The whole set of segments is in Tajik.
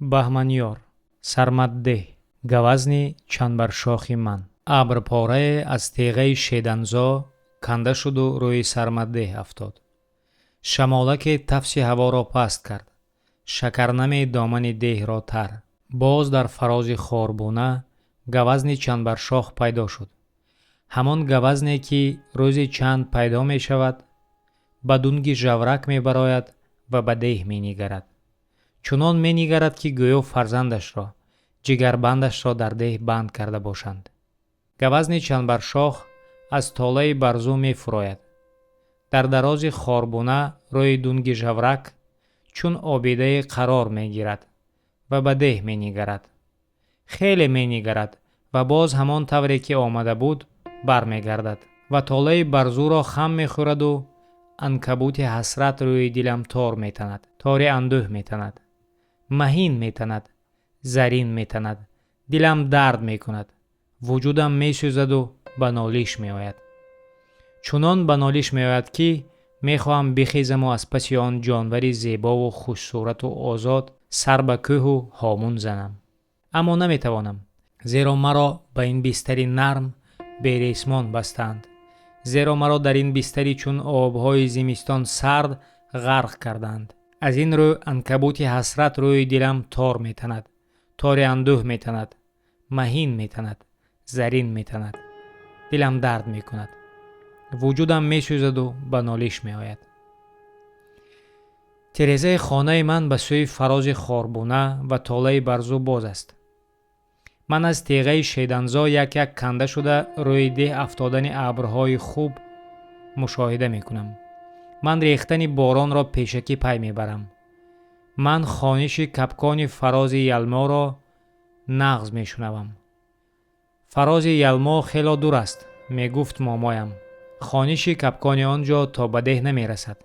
Баҳманёр, Сармаддеҳ, гавазни чанбаршохи ман. Абрпорае аз теғаи Шеданзо канда шуду рӯи Сармаддеҳ афтод. Шамолаке тафси ҳаворо паст кард, шакарнаме домани деҳро тар. Боз дар фарози Хорбуна гавазни чанбаршох пайдо шуд. Ҳамон гавазне, ки рӯзи чанд пайдо мешавад, ба дунги жаврак мебарояд ва ба деҳ менигарад. Чунон менигарад, ки гӯё фарзандашро, ҷигарбандашро дар деҳ банд карда бошанд. Гавазни чанбаршох аз толаи барзу мефурояд. Дар дарози Хорбуна рӯи дунги жаврак чун обидае қарор мегирад ва ба деҳ менигарад. Хеле менигарад ва боз ҳамон тавре ки омада буд бармегардад ва толаи барзуро хам мехӯраду анкабути ҳасрат рӯи дилам тор метанад, тори андӯҳ метанад, маҳин метанад, зарин метанад, дилам дард мекунад, вуҷудам месӯзаду ба нолиш меояд. Чунон ба нолиш меояд, ки мехоҳам бихезаму аз паси он ҷонвари зебову хушсурату озод сар ба кӯҳу ҳомун занам. Аммо наметавонам, зеро маро ба ин бистари нарм бересмон бастаанд, зеро маро дар ин бистари чун обҳои зимистон сард ғарқ кардаанд. Аз ин рӯ анкабути ҳасрат рӯи дилам тор метанад, тори андӯҳ метанад, маҳин метанад, зарин метанад, дилам дард мекунад, вуҷудам месӯзаду ба нолиш меояд. Тирезаи хонаи ман ба сӯи фарози Хорбуна ва толаи барзу боз аст. Ман аз теғаи Шеданзо як-як канда шуда рӯи деҳ афтодани абрҳои хуб мушоҳида мекунам. Ман рехтани боронро пешакӣ пай мебарам. Ман хониши капкони фарози Ялморо нағз мешунавам. Фарози Ялмо хело дур аст, мегуфт момоям. Хониши капкони он ҷо то ба деҳ намерасад.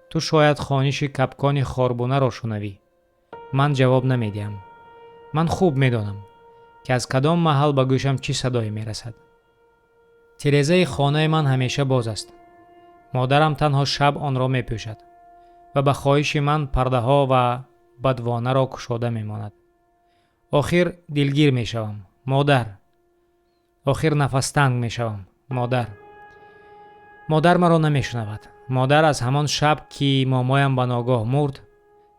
Ту шояд хониши капкони Хорбунаро шунавӣ. Ман ҷавоб намедиҳам. Ман хуб медонам, ки аз кадом маҳал ба гӯшам чӣ садое мерасад. Тирезаи хонаи ман ҳамеша боз аст. Модарам танҳо шаб онро мепӯшад ва ба хоҳиши ман пардаҳо ва бадвонаро кушода мемонад. Охир дилгир мешавам, модар. Охир нафастанг мешавам, модар. Модар маро намешунавад. Модар аз ҳамон шаб, ки момоям ба ногоҳ мурд,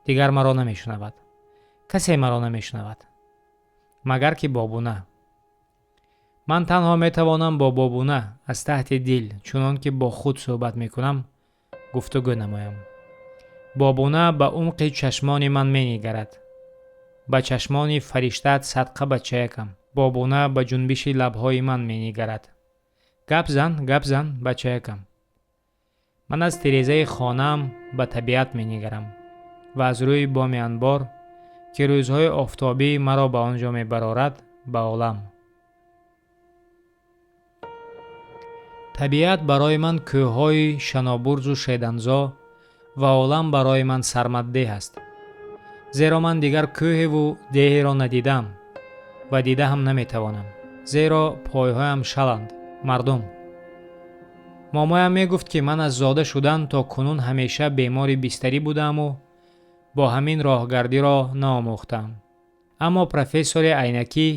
дигар маро намешунавад. Касе маро намешунавад, магар ки бобуна. Ман танҳо метавонам бо бобуна аз таҳти дил, чунон ки бо худ суҳбат мекунам, гуфтугӯ намоям. Бобуна ба умқи чашмони ман менигарад. Ба чашмони фариштаат садқа, бачаякам. Бобуна ба ҷунбиши лабҳои ман менигарад. Гап зан, гап зан, бачаякам. Ман аз тирезаи хонаам ба табиат менигарам ва аз рӯи боми анбор, ки рӯзҳои офтобӣ маро ба он ҷо мебарорад, ба олам. Табиат барои ман кӯҳҳои Шанобурзу Шеданзо ва олам барои ман Сармаддеҳ аст. Зеро ман дигар кӯҳеву деҳеро надидам ва дида ҳам наметавонам, зеро пойҳоям шаланд. Мардум. Момоям мегуфт, ки ман аз зода шудан то кунун ҳамеша бемори бистарӣ будааму бо ҳамин роҳгардиро наомӯхтаам. Аммо профессори Айнакӣ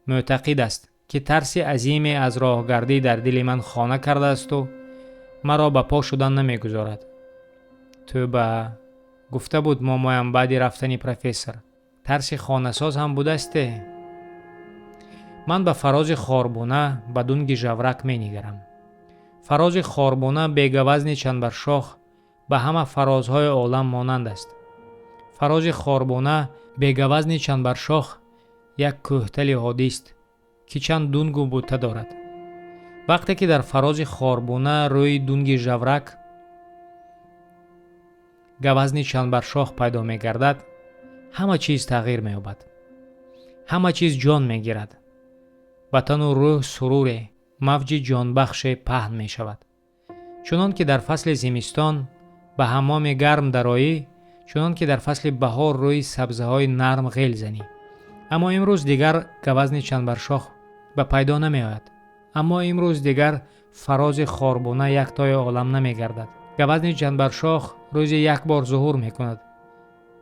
мӯътақид аст, ки тарси азиме аз роҳгардӣ дар дили ман хона кардаасту маро ба по шудан намегузорад. Тӯба, гуфта буд момоям баъди рафтани профессор, тарси хонасоз ҳам будасте. Ман ба фарози Хорбуна, ба дунги жаврак менигарам. Фарози Хорбуна бегавазни чанбаршох ба ҳама фарозҳои олам монанд аст. Фарози Хорбуна бегавазни чанбаршох як кӯҳтали оддист, ки чанд дунгу бута дорад. Вақте ки дар фарози Хорбуна рӯи дунги жаврак гавазни чанбаршох пайдо мегардад, ҳама чиз тағйир меёбад, ҳама чиз ҷон мегирад, ба тану рӯҳ суруре, мавҷи ҷонбахше паҳн мешавад. Чунон ки дар фасли зимистон ба ҳаммоми гарм дароӣ, чунон ки дар фасли баҳор рӯи сабзаҳои нарм ғел занӣ. Аммо имрӯз дигар гавазни чанбаршох ба пайдо намеояд. Аммо имрӯз дигар фарози Хорбуна яктои олам намегардад. Гавазни чанбаршох рӯзи як бор зуҳур мекунад.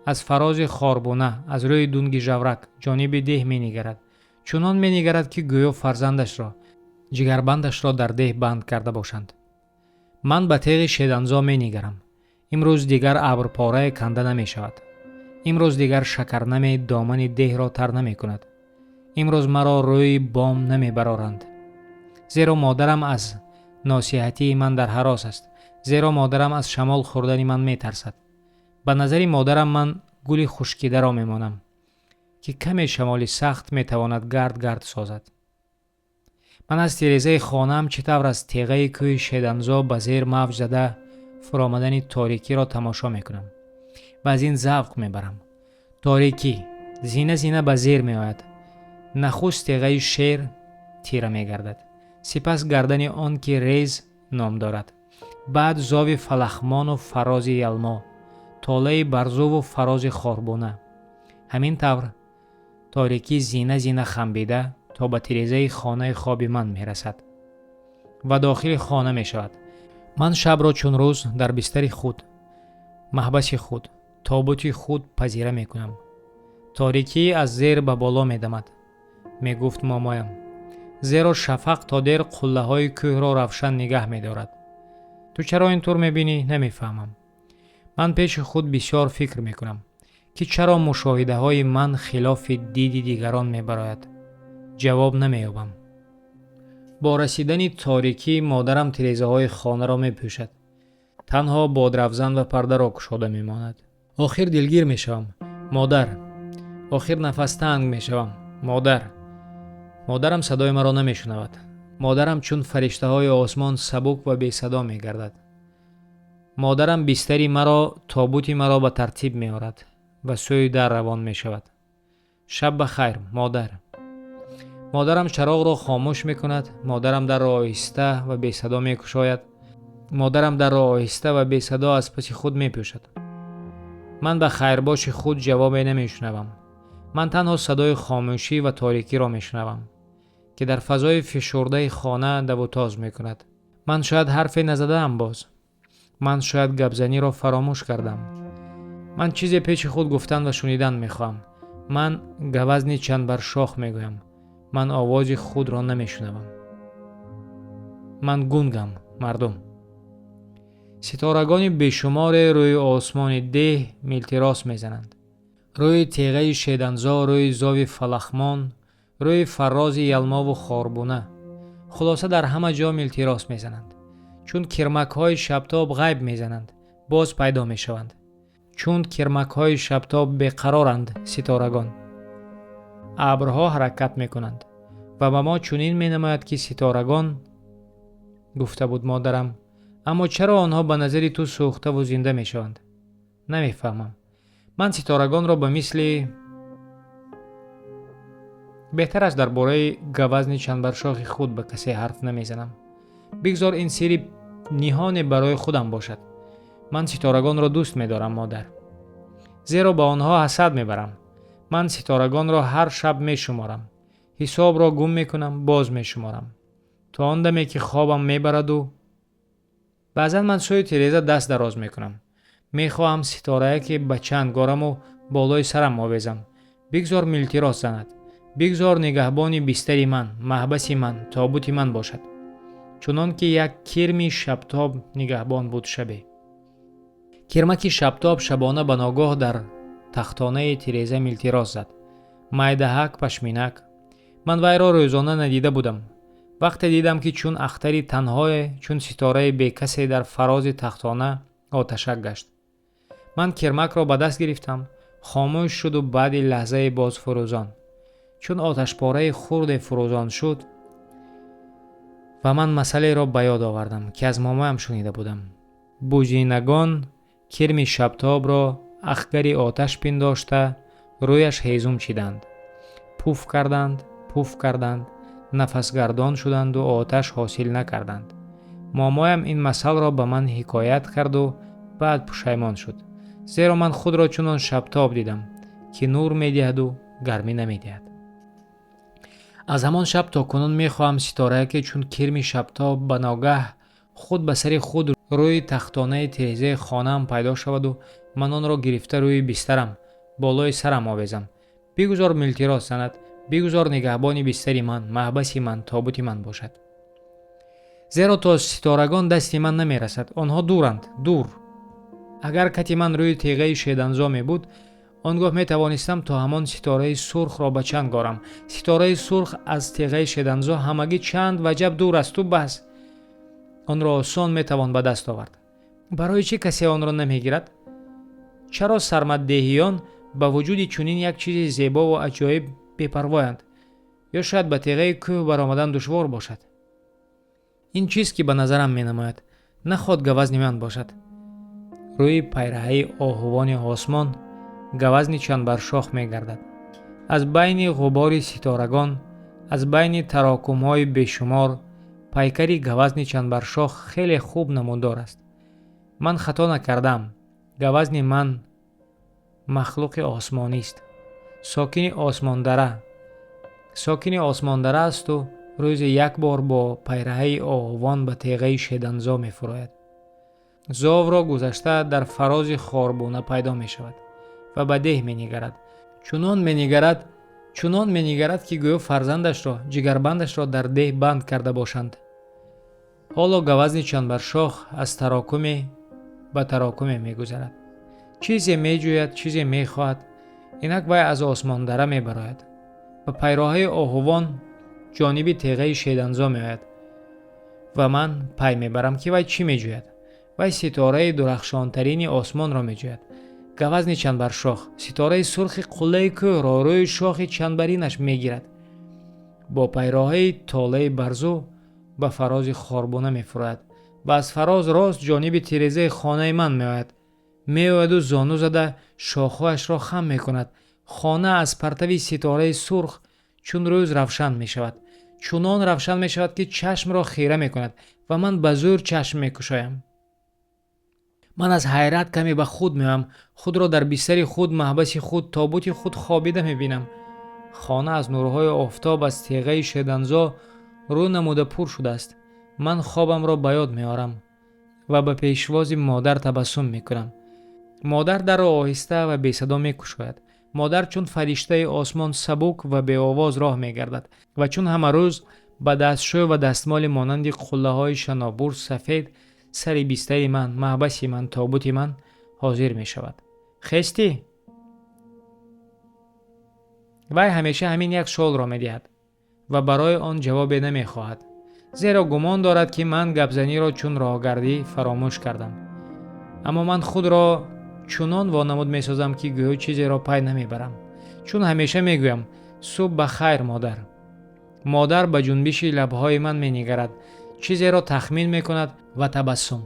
Аз фарози Хорбуна, аз рӯи дунги Жаврак ҷониби деҳ менигарад. Чунон менигарад, ки гӯё фарзандашро, ҷигарбандашро дар деҳ банд карда бошанд. Ман ба теғи Шеданзо менигарам. Имрӯз дигар абрпорае канда намешавад. Имрӯз дигар шакарнаме домани деҳро тар намекунад. Имрӯз маро рӯи бом намебароранд, зеро модарам аз носиҳатии ман дар ҳарос аст, зеро модарам аз шамол хӯрдани ман метарсад. Ба назари модарам ман гули хушкидаро мемонам, ки каме шамоли сахт метавонад гард гард созад. Ман аз тирезаи хонаам чӣ тавр аз теғаи кӯҳи Шеданзо ба зер мавҷ зада фуромадани торикиро тамошо мекунам ва аз ин завқ мебарам. Торикӣ зина зина ба зер меояд. Нахуст теғаи Шер тира мегардад, сипас гардани он, ки Рез ном дорад, баъд зови Фалахмону фарози Ялмо, толаи Барзуву фарози Хорбуна. Ҳамин тавр торикӣ зина зина хамбида то ба тирезаи хонаи хоби ман мерасад ва дохили хона мешавад. Ман шабро чун рӯз дар бистари худ, маҳбаси худ, тобути худ пазира мекунам. Торикӣ аз зер ба боло медамад, мегуфт момоям, зеро шафақ то дер қуллаҳои кӯҳро равшан нигаҳ медорад. Ту чаро ин тур мебинӣ, намефаҳмам. Ман пеши худ бисёр фикр мекунам, ки чаро мушоҳидаҳои ман хилофи диди дигарон мебарояд. Ҷавоб намеёбам. Бо расидани торикӣ модарам тирезаҳои хонаро мепӯшад. Танҳо бодравзан ва пардаро кушода мемонад. Охир дилгир мешавам, модар. Охир нафастанг мешавам, модар. Модарам садои маро намешунавад. Модарам чун фариштаҳои осмон сабук ва бесадо мегардад. Модарам бистари маро, тобути маро ба тартиб меорад ва сӯи дар равон мешавад. Шаб ба хайр, модар. Модарам чароғро хомӯш мекунад. Модарам дарро оҳиста ва бесадо мекушояд. Модарам дарро оҳиста ва бесадо аз паси худ мепӯшад. Ман ба хайрбоши худ ҷавобе намешунавам. Ман танҳо садои хомӯшӣ ва торикиро мешунавам, ки дар фазои фишурдаи хона давутоз мекунад. Ман шояд ҳарфе назадаам боз. Ман шояд гапзаниро фаромӯш кардам. Ман чизе пеши худ гуфтан ва шунидан мехоҳам. Ман гавазни чандбаршох мегӯям. Ман овози худро намешунавам. Ман гунгам, мардум. Ситорагони бешуморе рӯи осмони деҳ милтирос мезананд. Рӯи теғаи Шеданзо, рӯи зови Фалахмон, рӯи фаррози Ялмову Хорбуна, хулоса, дар ҳама ҷо милтирос мезананд. Чун кирмакҳои шабтоб ғайб мезананд, боз пайдо мешаванд. Чун кирмакҳои шабтоб беқароранд ситорагон. Абрҳо ҳаракат мекунанд ва ба мо чунин менамояд, ки ситорагон, гуфта буд модарам. Аммо чаро онҳо ба назари ту сӯхтаву зинда мешаванд, намефаҳмам. Ман ситорагонро ба мисли, беҳтар аст дар бораи гавазни чандбаршохи худ ба касе ҳарф намезанам. Бигзор ин сирри ниҳоне барои худам бошад. Ман ситорагонро дӯст медорам, модар, зеро ба онҳо ҳасад мебарам. Ман ситорагонро ҳар шаб мешуморам. Ҳисобро гум мекунам, боз мешуморам, то он даме ки хобам мебараду. Баъзан ман сӯи тиреза даст дароз мекунам. Мехоҳам ситорае ки ба чанг ораму болои сарам овезам. Бигзор милтирос занад. Бигзор нигаҳбони бистари ман, маҳбаси ман, тобути ман бошад, чунон ки як кирми шабтоб нигаҳбон буд шабе. Кирмаки шабтоб шабона ба ногоҳ дар тахтонаи тиреза милтирос зад. Майдаҳак, пашминак. Ман вайро рӯзона надида будам. Вақте дидам, ки чун ахтари танҳое, чун ситораи бекасе дар фарози тахтона оташак гашт. Ман кирмакро ба даст гирифтам. Хомӯш шуду баъди лаҳзае боз фурӯзон, чун оташпораи хурде фурӯзон шуд ва ман масъалеро ба ёд овардам, ки аз момоям шунида будам. Бузинагон кирми шабтобро ахгари оташ пиндошта, рӯяш ҳезум чиданд. Пуф карданд, пуф карданд, нафасгардон шуданду оташ ҳосил накарданд. Момоям ин масъалро ба ман ҳикоят карду баъд пушаймон шуд, зеро ман худро чунон шабтоб дидам, ки нур медиҳаду гармӣ намедиҳад. Аз ҳамон шаб то кунун мехоҳам ситорае ки чун кирми шабтоб ба ногаҳ худ ба сари худ рӯи тахтонаи тирезаи хонаам пайдо шаваду Ман онро гирифта рӯи бистарам, болои сарам овезам. Бигузор милтирос занад, бигузор нигаҳбони бистари ман, маҳбаси ман, тобути ман бошад. Зеро то ситорагон дасти ман намерасад, онҳо дуранд, дур. Агар кати ман рӯи теғаи Шеданзо мебуд, он гоҳ метавонистам то ҳамон ситораи сурхро ба чанг орам. Ситораи сурх аз теғаи Шеданзо ҳамагӣ чанд ваҷаб дур асту бас. Онро осон метавон ба даст овард. Барои чӣ касе онро намегирад? Чаро сармаддеҳиён ба вуҷуди чунин як чизи зебову аҷоиб бепарвоянд? Ё шояд ба теғаи кӯҳ баромадан душвор бошад? Ин чиз, ки ба назарам менамояд, наход гавазни ман бошад. Рӯи пайраҳаи оҳувони осмон гавазни чанбаршох мегардад. Аз байни ғубори ситорагон, аз байни тарокумҳои бешумор пайкари гавазни чанбаршох хеле хуб намудор аст. Ман хато накардам. Гавазни ман махлуқи осмонист, сокини осмондара, сокини осмондара асту рӯзе як бор бо пайраҳаи оҳувон ба теғаи Шеданзо мефурояд. Зовро гузашта дар фарози хорбуна пайдо мешавад ва ба деҳ менигарад. Чунон менигарад, чунон менигарад, ки гӯё фарзандашро, ҷигарбандашро дар деҳ банд карда бошанд. Ҳоло гавазни чанбаршох аз тарокуме ба тарокуме мегузарад, чизе меҷӯяд, чизе мехоҳад. Инак вай аз осмондара мебарояд, ба пайроҳаи оҳувон ҷониби теғаи Шеданзо меояд ва ман пай мебарам, ки вай чӣ меҷӯяд. Вай ситораи дурахшонтарини осмонро меҷӯяд. Гавазни чанбаршох ситораи сурхи қуллаи кӯҳро рӯи шохи чанбаринаш мегирад, бо пайроҳаи толаи барзу ба фарози хорбуна мефурояд ва аз фароз рост ҷониби тирезаи хонаи ман меояд. Меояду зону зада шохҳояшро хам мекунад. Хона аз партави ситораи сурх чун рӯз равшан мешавад, чунон равшан мешавад, ки чашмро хира мекунад ва ман ба зӯр чашм мекушоям. Ман аз ҳайрат каме ба худ меоям. Худро дар бистари худ, маҳбаси худ, тобути худ хобида мебинам. Хона аз нурҳои офтоб аз теғаи Шеданзо рӯ намуда пур шудааст. Ман хобамро ба ёд меорам ва ба пешвози модар табассум мекунам. Модар дарро оҳиста ва бесадо мекушояд. Модар чун фариштаи осмон сабук ва беовоз роҳ мегардад ва чун ҳамарӯз ба дастшӯй ва дастмоли монанди қуллаҳои шанобур сафед сари бистари ман, маҳбаси ман, тобути ман ҳозир мешавад. Хестӣ? Вай ҳамеша ҳамин як суолро медиҳад ва барои он ҷавобе намехоҳад, зеро гумон дорад, ки ман гапзаниро чун роҳгардӣ фаромӯш кардам. Аммо ман худро чунон вонамуд месозам, ки гӯё чизеро пай намебарам. Чун ҳамеша мегӯям: «Субҳ ба хайр, модар». Модар ба ҷунбиши лабҳои ман менигарад, чизеро тахмин мекунад ва табассум.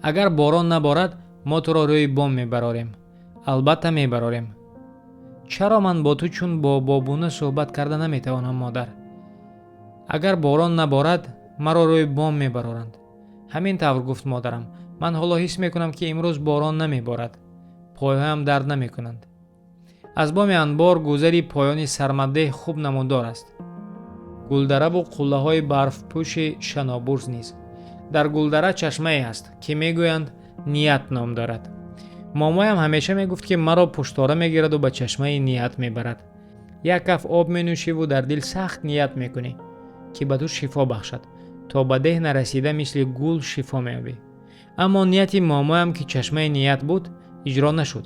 «Агар борон наборад, мо туро рӯи бом мебарорем, албатта мебарорем». Чаро ман бо ту чун бо бобуна суҳбат карда наметавонам, модар? Агар борон наборад, маро рӯи бом мебароранд. Ҳамин тавр гуфт модарам. Ман ҳоло ҳис мекунам, ки имрӯз борон намеборад. Пойҳоям дард намекунанд. Аз боми анбор гузари поёни Сармаддеҳ хуб намудор аст, гулдараву қуллаҳои барфпӯши Шанобурз низ. Дар гулдара чашмае ҳаст, ки мегӯянд, Ният ном дорад. Момоям ҳамеша мегуфт, ки маро пуштора мегираду ба чашмаи Ният мебарад. Як каф об менӯшиву дар дил сахт ният мекунӣ, ки ба ту шифо бахшад. То ба деҳ нарасида мисли гул шифо меёбӣ. Аммо нияти момоям, ки чашмаи Ният буд, иҷро нашуд.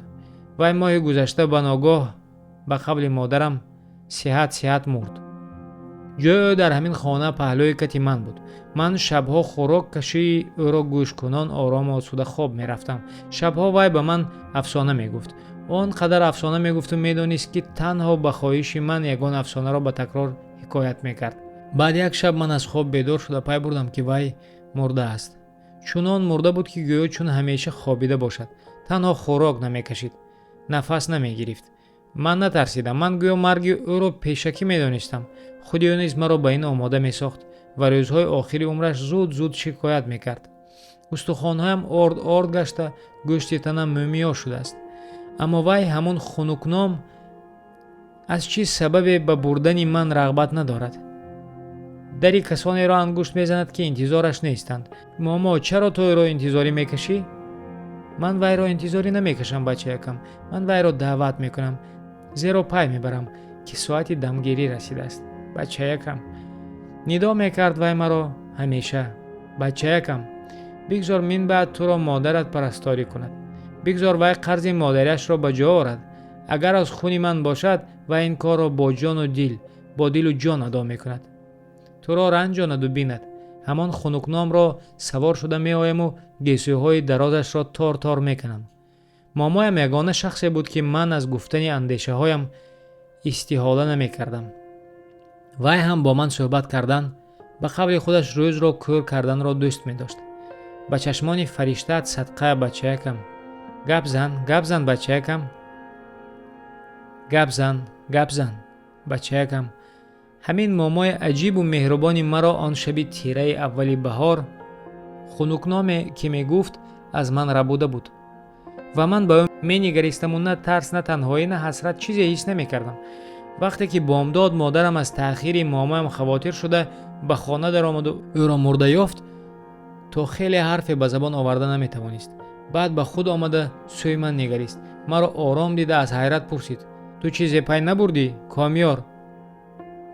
Вай моҳи гузашта ба ногоҳ, ба қавли модарам, сиҳат сиҳат мурд. Ҷои ӯ дар ҳамин хона паҳлӯи кати ман буд. Ман шабҳо хӯрок кашии ӯро гӯшкунон орому осуда хоб мерафтам. Шабҳо вай ба ман афсона мегуфт. Он қадар афсона мегуфту медонист, ки танҳо ба хоҳиши ман ягон афсонаро ба такрор ҳикоят мекард. Баъд як шаб ман аз хоб бедор шуда пай бурдам, ки вай мурдааст. Чунон мурда буд, ки гӯё чун ҳамеша хобида бошад. Танҳо хӯрок намекашид, нафас намегирифт. Ман натарсидам. Ман гӯё марги ӯро пешакӣ медонистам. Худи ӯ низ маро ба ин омода месохт ва рӯзҳои охири умраш зуд зуд шикоят мекард: «Устухонҳоям орд орд гашта, гӯшти танам мӯмиё шудааст». Аммо вай, ҳамон хунукном, аз чӣ сабабе ба бурдани ман рағбат надорад. Дари касонеро ангушт мезанад, ки интизораш нестанд. Момо, чаро ту ӯро интизорӣ мекашӣ? Ман вайро интизорӣ намекашам, бачаякам. Ман вайро даъват мекунам, зеро пай мебарам, ки соати дамгирӣ расидааст. Бачаякам, нидо мекард вай маро ҳамеша. Бачаякам, бигзор минбаъд туро модарат парасторӣ кунад. Бигзор вай қарзи модариашро ба ҷо орад. Агар аз хуни ман бошад, вай ин корро бо ҷону дил, бо дилу ҷон адо мекунад. Туро ранҷонаду бинад. Ҳамон хунукномро савор шуда меояму гесӯҳои дарозашро тор-тор мекунам. Момоям ягона шахсе буд, ки ман аз гуфтани андешаҳоям истиҳола намекардам. Вай ҳам бо ман суҳбат кардан, ба қавли худаш рӯзро кӯр карданро дӯст медошт. Ба чашмони фариштаат садқа, бачаякам. Гап зан, гап зан, бачаякам. Гап зан, гап зан, бачаякам. Ҳамин момои аҷибу меҳрубони маро он шаби тираи аввали баҳор хунукноме, ки мегуфт, аз ман рабуда буд. Ва ман ба ӯ менигаристаму на тарс, на танҳоӣ, на ҳасрат, чизе ҳис намекардам. Вақте ки бомдод модарам аз таъхири момоям хавотир шуда ба хона даромаду ӯро мурда ёфт, то хеле ҳарфе ба забон оварда наметавонист. Баъд ба худ омада сӯи ман нигарист. Маро ором дида, аз ҳайрат пурсид: «Ту чизе пай набурдӣ, Комёр?»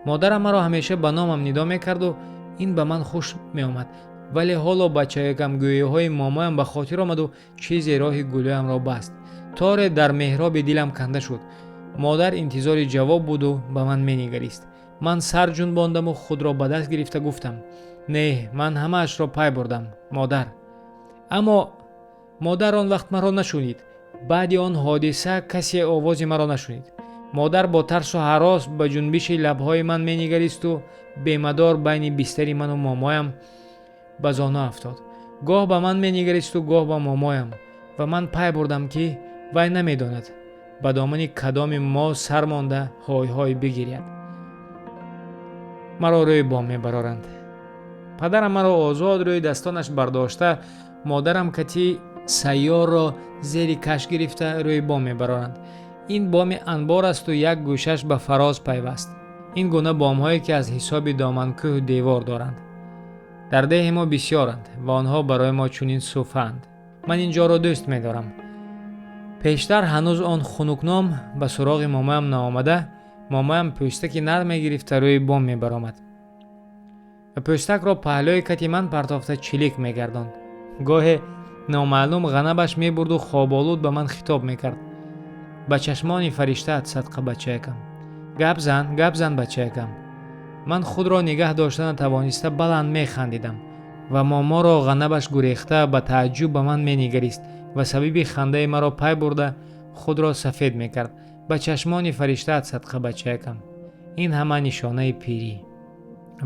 Модарам маро ҳамеша ба номам нидо мекарду ин ба ман хуш меомад, вале ҳоло бачаякамгӯиҳои момоям ба хотир омаду чизе роҳи гулӯямро баст. Торе дар меҳроби дилам канда шуд. Модар интизори ҷавоб буду ба ман менигарист. Ман сар ҷунбондаму худро ба даст гирифта гуфтам: «Не, ман ҳамаашро пай бурдам, модар». Аммо модар он вақт маро нашунид. Баъди он ҳодиса касе овози маро нашунид. Модар бо тарсу ҳарос ба ҷунбиши лабҳои ман менигаристу бемадор байни бистари ману момоям ба зону афтод. Гоҳ ба ман менигаристу, гоҳ ба момоям, ва ман пай бурдам, ки вай намедонад, ба домани кадоми мо сар монда ҳой-ҳой бигиряд. Маро рӯи бом мебароранд. Падарам маро озод рӯи дастонаш бардошта, модарам кати сайёрро зери каш гирифта рӯи бом мебароранд. Ин боми анбор асту як гӯшаш ба фароз пайваст. Ин гуна бомҳое, ки аз ҳисоби доманкӯҳ девор доранд, дар деҳи мо бисьёранд ва онҳо барои мо чунин суфаанд. Ман ин ҷоро дӯст медорам. Пештар, ҳанӯз он хунукном ба суроғи момоям наомада, момоям пӯстаки нарм мегирифта рӯи бом мебаромад ва пӯстакро паҳлӯи кати ман партофта чилик мегардонд. Гоҳе номаълум ғанабаш мебурду хоболуд ба ман хитоб мекард: «Ба чашмони фариштаат садқа, бачаякам. Гап зан, гап зан, бачаякам». Ман худро нигаҳ дошта натавониста баланд механдидам ва моморо ғанабаш гурехта ба тааҷҷуб ба ман менигарист ва сабаби хандаи маро пай бурда худро сафед мекард. «Ба чашмони фариштаат садқа, бачаякам». Ин ҳама нишонаи пирӣ.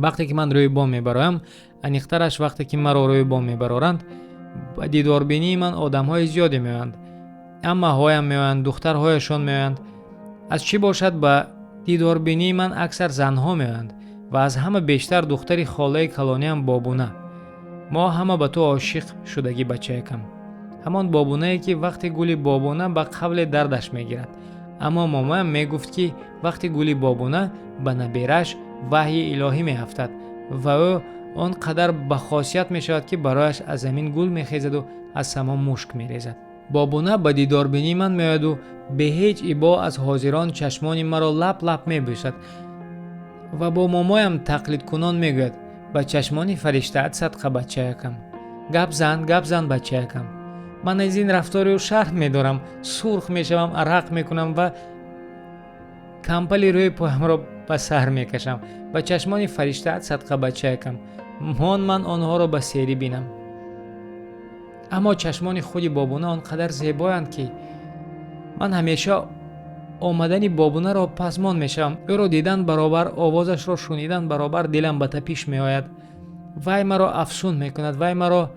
Вақте ки ман рӯи бом мебароям, аниқтараш, вақте ки маро рӯи бом мебароранд, ба дидорбинии ман одамҳои зиёде меоянд. Аммаҳоям меоянд, духтарҳояшон меоянд. Аз чӣ бошад, ба дидорбинии ман аксар занҳо меоянд ва аз ҳама бештар духтари холаи калониам Бобуна. «Мо ҳама ба ту ошиқ шудагӣ, бачаякам». Ҳамон Бобунае, ки вақти гули бобуна ба қавле дардаш мегирад. Аммо момоям мегуфт, ки вақти гули бобуна ба набераш ваҳйи илоҳӣ меафтад ва ӯ он қадар ба хосият мешавад, ки барояш аз замин гул мехезаду аз само мушк мерезад. Бобуна ба дидорбинии ман меояду бе ҳеҷ ибо аз ҳозирон чашмони маро лаб-лаб мебӯсад ва бо момоям тақлидкунон мегӯяд: «Ба чашмони фариштаат садқа, бачаякам. Гап зан, гап зан, бачаякам». Ман аз ин рафтори ӯ шарм медорам, сурх мешавам, арақ мекунам ва кампали рӯи поямро ба сар мекашам. «Ба чашмони фариштаат садқа, бачаякам. Мон ман онҳоро ба серӣ бинам». Аммо чашмони худи Бобуна он қадар зебоянд, ки ман ҳамеша омадани Бобунаро пазмон мешавам. Ӯро дидан баробар овозашро шунидан баробар дилам ба тапиш меояд. Вай маро афсун мекунад. Вай маро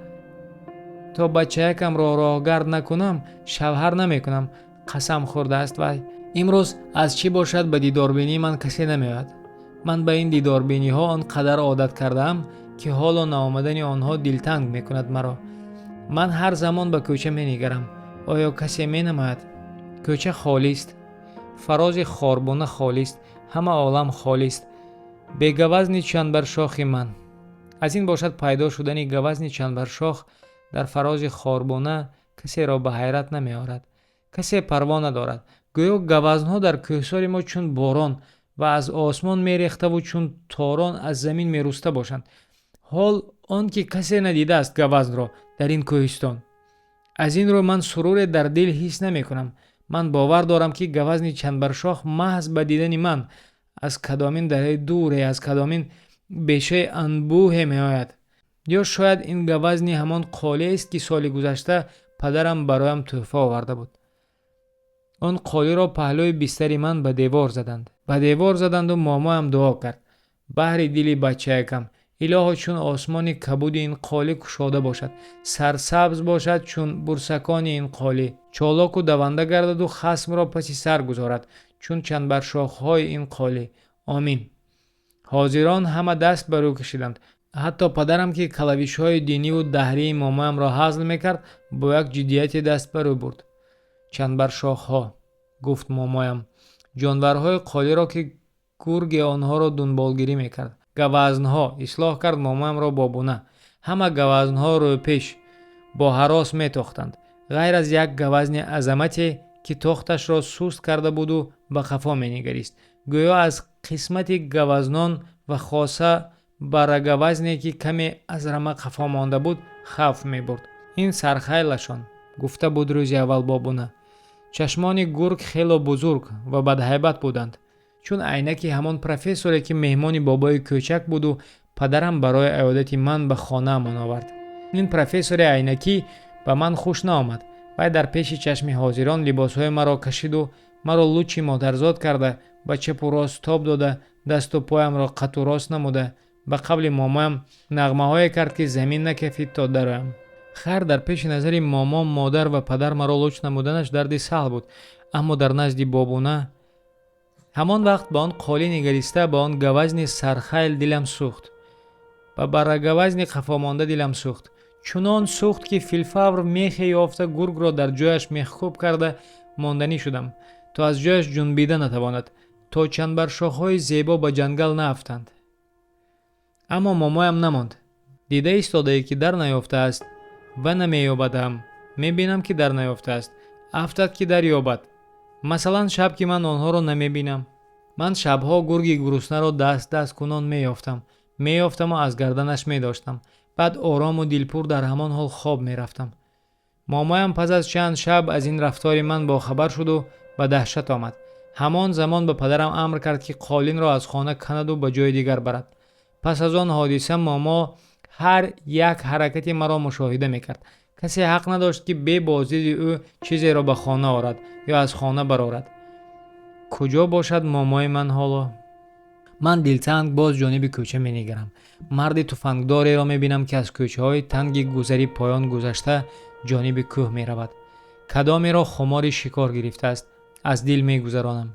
то бачаякамро роҳгард накунам, шавҳар намекунам, қасам хӯрдааст. Вай имрӯз аз чӣ бошад, ба дидорбинии ман касе намеояд. Ман ба ин дидорбиниҳо он қадар одат кардаам, ки ҳоло наомадани онҳо дилтанг мекунад маро. Ман ҳар замон ба кӯча менигарам, оё касе менамояд? Кӯча холист, фарози хорбуна холист, ҳама олам холист бе гавазни чанбаршохи ман. Аз ин бошад, пайдо шудани гавазни чанбаршох дар фарози хорбуна Касеро ба ҳайрат намеорад. Касе парво надорад. Гӯё гавазнҳо дар кӯҳсори мо чун борон ва аз осмон мерехтаву чун торон аз замин мерӯста бошанд. Ҳол он ки касе надидааст гавазнро дар ин кӯҳистон. Аз ин рӯ ман суруре дар дил ҳис намекунам. Ман бовар дорам, ки гавазни чанбаршох маҳз ба дидани ман аз кадомин дараи дуре, аз кадомин бешаи анбӯҳе меояд. Ё шояд ин гавазни ҳамон қолиест, ки соли гузашта падарам бароям тӯҳфа оварда буд. Он қолиро паҳлӯи бистари ман ба девор заданд. Ба девор заданду момоям дуо кард: «Баҳри дили бачаякам, илоҳо, чун осмони кабуди ин қолӣ кушода бошад, сарсабз бошад чун бурсакони ин қолӣ, чолоку даванда гардаду хасмро паси сар гузорад чун чанбаршохҳои ин қолӣ. Омин». Ҳозирон ҳама даст ба рӯ кашиданд. Ҳатто падарам, ки калавишҳои диниву даҳрии момоямро ҳазл мекард, бо як ҷиддияте даст ба рӯ бурд. «Чанбаршохҳо», гуфт момоям, ҷонварҳои қолиро, ки гурге онҳоро дунболгирӣ мекард. «Гавазнҳо», ислоҳ кард момоямро бобуна. Ҳама гавазнҳо рӯпеш бо ҳарос метохтанд, ғайр аз як гавазни азамате, ки тохташро суст карда буду ба қафо менигарист, гӯё аз қисмати гавазнон ва хоса баррагавазне, ки каме аз рама қафо монда буд, хавф мебурд. «Ин сархайлашон», гуфта буд рӯзи аввал бобуна. Чашмони гург хело бузург ва бадҳайбат буданд, чун айнаки ҳамон профессоре, ки меҳмони бобои кӯчак буду падарам барои аёдати ман ба хонаамон овард. Ин профессори айнакӣ ба ман хуш наомад. Вай дар пеши чашми ҳозирон либосҳои маро кашиду маро лучи модарзод карда, ба чапу рост тоб дода, дасту поямро қату рост намуда, ба қавли момоям, нағмаҳое кард, ки замин накафид то дароям. Хайр, дар пеши назари момом, модар ва падар маро луч намуданаш дарди саҳл буд, аммо дар назди бобуна. Ҳамон вақт ба он қолӣ нигариста, ба он гавазни сархайл дилам сӯхт, ба баррагавазни қафомонда дилам сӯхт. Чунон сӯхт, ки филфавр мехе ёфта, гургро дар ҷояш мехкӯб карда монданӣ шудам, то аз ҷояш ҷунбида натавонад, то чанбаршохҳои зебо ба ҷангал наафтанд. Аммо момоям намонд. Дида истодае, ки дар наёфтааст ва намеёбадам. Мебинам, ки дар наёфтааст, афтад, ки дарёбад. Масалан, шаб, ки ман онҳоро намебинам. Ман шабҳо гурги гуруснаро даст даст кунон меёфтам, меёфтаму аз гарданаш медоштам. Баъд орому дилпур дар ҳамон ҳол хоб мерафтам. Момоям пас аз чанд шаб аз ин рафтори ман бохабар шуду ба даҳшат омад. Ҳамон замон ба падарам амр кард, ки қолинро аз хона канаду ба ҷои дигар барад. Пас аз он ҳодиса момо ҳар як ҳаракати маро мушоҳида мекард. Касе ҳақ надошт, ки бе боздиди ӯ чизеро ба хона орад ё аз хона барорад. Куҷо бошад момои ман ҳоло? Ман дилтанг боз ҷониби кӯча менигарам. Марди туфангдореро мебинам, ки аз кӯчаҳои танги гузари поён гузашта, ҷониби кӯҳ меравад. Кадомеро хумори шикор гирифтааст, аз дил мегузаронам.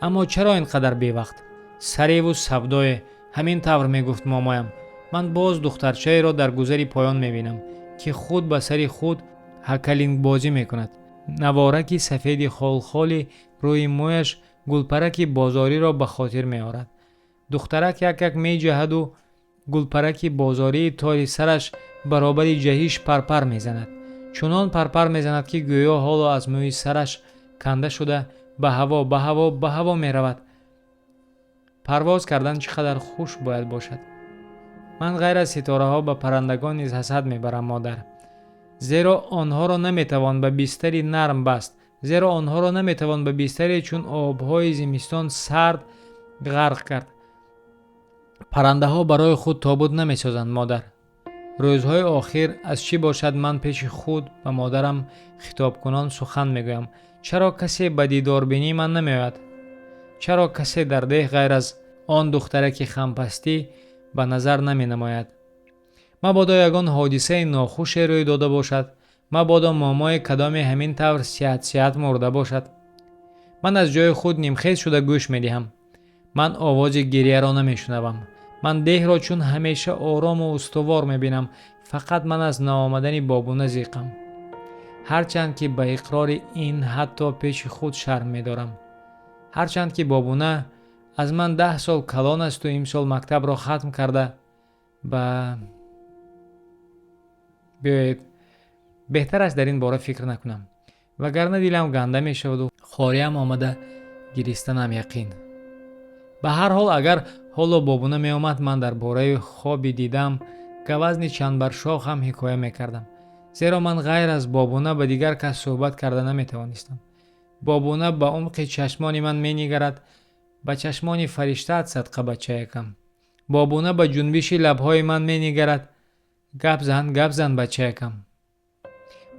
Аммо чаро ин қадар бевақт? Сареву савдое, ҳамин тавр мегуфт момоям. Ман боз духтарчаеро дар гузари поён мебинам, ки худ ба сари худ ҳакалингбозӣ мекунад. Навораки сафеди холхоли рӯи мӯяш гулпараки бозориро ба хотир меорад. Духтарак як як меҷаҳаду гулпараки бозории тори сараш баробари ҷаҳиш парпар мезанад. Чунон парпар мезанад, ки гӯё ҳоло аз мӯи сараш канда шуда, ба ҳаво, ба ҳаво, ба ҳаво меравад. Парвоз кардан чӣ қадар хуш бояд бошад! Ман ғайр аз ситораҳо ба паррандагон низ ҳасад мебарам, модар, зеро онҳоро наметавон ба бистари нарм баст, зеро онҳоро наметавон ба бистаре чун обҳои зимистон сард ғарқ кард. Паррандаҳо барои худ тобут намесозанд, модар. Рӯзҳои охир аз чӣ бошад, ман пеши худ ба модарам хитобкунон сухан мегӯям: чаро касе ба дидорбинии ман намеояд? Чаро касе дар деҳ ғайр аз он духтараки хампастӣ ба назар наменамояд? Мабодо ягон ҳодисаи нохуше рӯй дода бошад, мабодо момои кадоме ҳамин тавр сиҳат-сиҳат мурда бошад. Ман аз ҷои худ нимхез шуда гӯш медиҳам. Ман овози гирияро намешунавам. Ман деҳро чун ҳамеша орому устувор мебинам. Фақат ман аз наомадани бобуна зиқам, ҳарчанд ки ба иқрори ин ҳатто пеши худ шарм медорам, ҳарчанд ки бобуна аз ман 10 сол калон асту имсол мактабро хатм карда ба. Биёед. Беҳтар аст дар ин бора фикр накунам, вагарна дилам ганда мешаваду хориам омада гиристанам яқин. Ба ҳар ҳол, агар ҳоло Бобуна меомад, ман дар бораи хоби дидам, гавазни чанбаршохам ҳикоя мекардам, зеро ман ғайр аз Бобуна ба дигар кас суҳбат карда наметавонистам. Бобуна ба умқи чашмони ман менигарад. Ба чашмони фариштаат садқа, бачаякам. Бобуна ба ҷунбиши лабҳои ман менигарад. Гап зан, гап зан, бачаякам.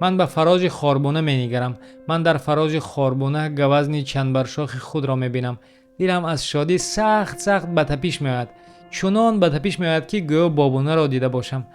Ман ба фарози хорбуна менигарам. Ман дар фарози хорбуна гавазни чанбаршохи худро мебинам. Дилам аз шодӣ сахт сахт ба тапиш меояд, чунон ба тапиш меояд, ки гӯё Бобунаро дида бошам.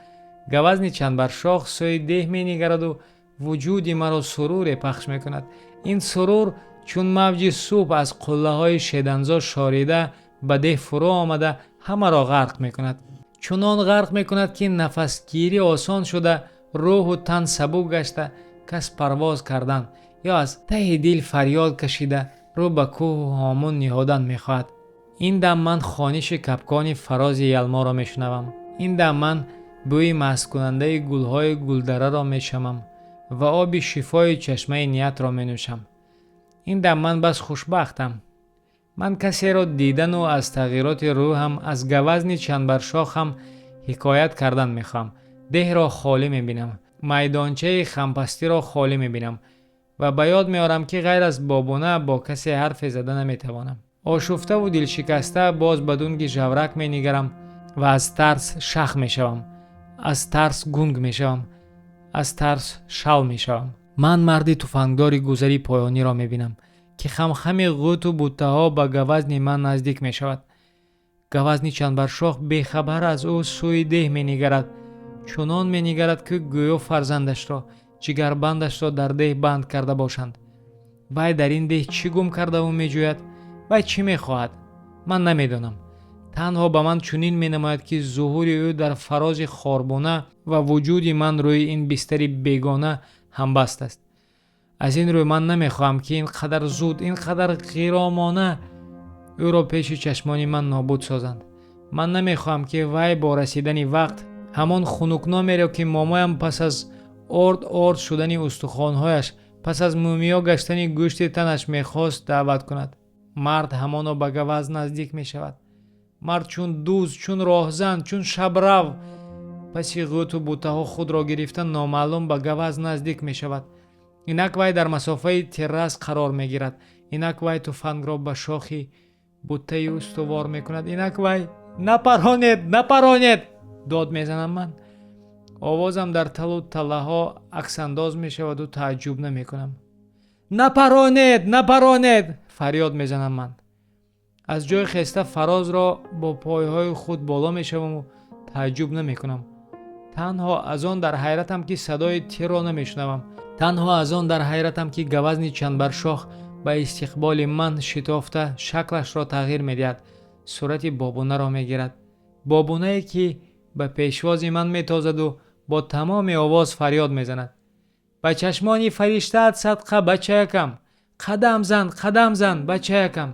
Гавазни чанбаршох сӯи деҳ менигараду вуҷуди маро суруре пахш мекунад. Ин сурур чун мавҷи субҳ аз қуллаҳои шеданзо шорида ба деҳ фурӯ омада, ҳамаро ғарқ мекунад. Чунон ғарқ мекунад, ки нафасгирӣ осон шуда, рӯҳу тан сабук гашта, кас парвоз кардан ё аз таҳи дил фарёд кашида, рӯ ба кӯҳу ҳомун ниҳодан мехоҳад. Ин дам ман хониши капкони фарози Ялморо мешунавам. Ин дам ман бӯи масткунандаи гулҳои гулдараро мешамам ва оби шифои чашмаи ниятро менӯшам. Ин дам ман бас хушбахтам. Ман касеро дидану аз тағйироти рӯҳам, аз гавазни чанбаршохам ҳикоят кардан мехоҳам. Деҳро холӣ мебинам, майдончаи хампастиро холӣ мебинам ва ба ёд меорам, ки ғайр аз Бобуна бо касе ҳарфе зада наметавонам. Ошуфтаву дилшикаста боз ба дунги жаврак менигарам ва аз тарс шах мешавам, аз тарс гунг мешавам, аз тарс шал мешавам. Ман марди туфангдори гузари поёниро мебинам, ки хамхами ғӯту буттаҳо ба гавазни ман наздик мешавад. Гавазни чанбаршох бехабар аз ӯ сӯи деҳ менигарад. Чунон менигарад, ки гӯё фарзандашро, ҷигарбандашро дар деҳ банд карда бошанд. Вай дар ин деҳ чӣ гум кардаву меҷӯяд? Вай чӣ мехоҳад? Ман намедонам. Танҳо ба ман чунин менамояд, ки зуҳури ӯ дар фарози хорбуна ва вуҷуди ман рӯи ин бистари бегона ҳамбаст аст. Аз ин рӯй ман намехоҳам, ки ин қадар зуд, ин қадар ғиромона ӯро пеши чашмони ман нобуд созанд. Ман намехоҳам, ки вай бо расидани вақт ҳамон хунукномеро, ки момоям пас аз орд орд шудани устухонҳояш, пас аз мӯмиё гаштани гӯшти танаш мехост, даъват кунад. Мард ҳамоно ба гаваз наздик мешавад. Мард чун дузд, чун роҳзан, чун шабрав паси ғӯту буттаҳо худро гирифта, номаълум ба гаваз наздик мешавад. Инак вай дар масофаи террас қарор мегирад. Инак вай туфангро ба шохи буттаи устувор мекунад. Инак вай: «Напаронед, напаронед!» — дод мезанам ман. Овозам дар талу таллаҳо аксандоз мешаваду тааҷҷуб намекунам. «Напаронед, напаронед!» — фарёд мезанам ман. Аз ҷой хеста, фарозро бо пойҳои худ боло мешаваму тааҷҷуб намекунам. Танҳо аз он дар ҳайратам, ки садои тирро намешунавам. Танҳо аз он дар ҳайратам, ки гавазни чанбаршох ба истиқболи ман шитофта, шаклашро тағйир медиҳад, сурати Бобунаро мегирад. Бобунае, ки ба пешвози ман метозаду бо тамоми овоз фарёд мезанад: «Ба чашмони фариштаат садқа, бачаякам! Қадам зан, қадам зан, бачаякам!»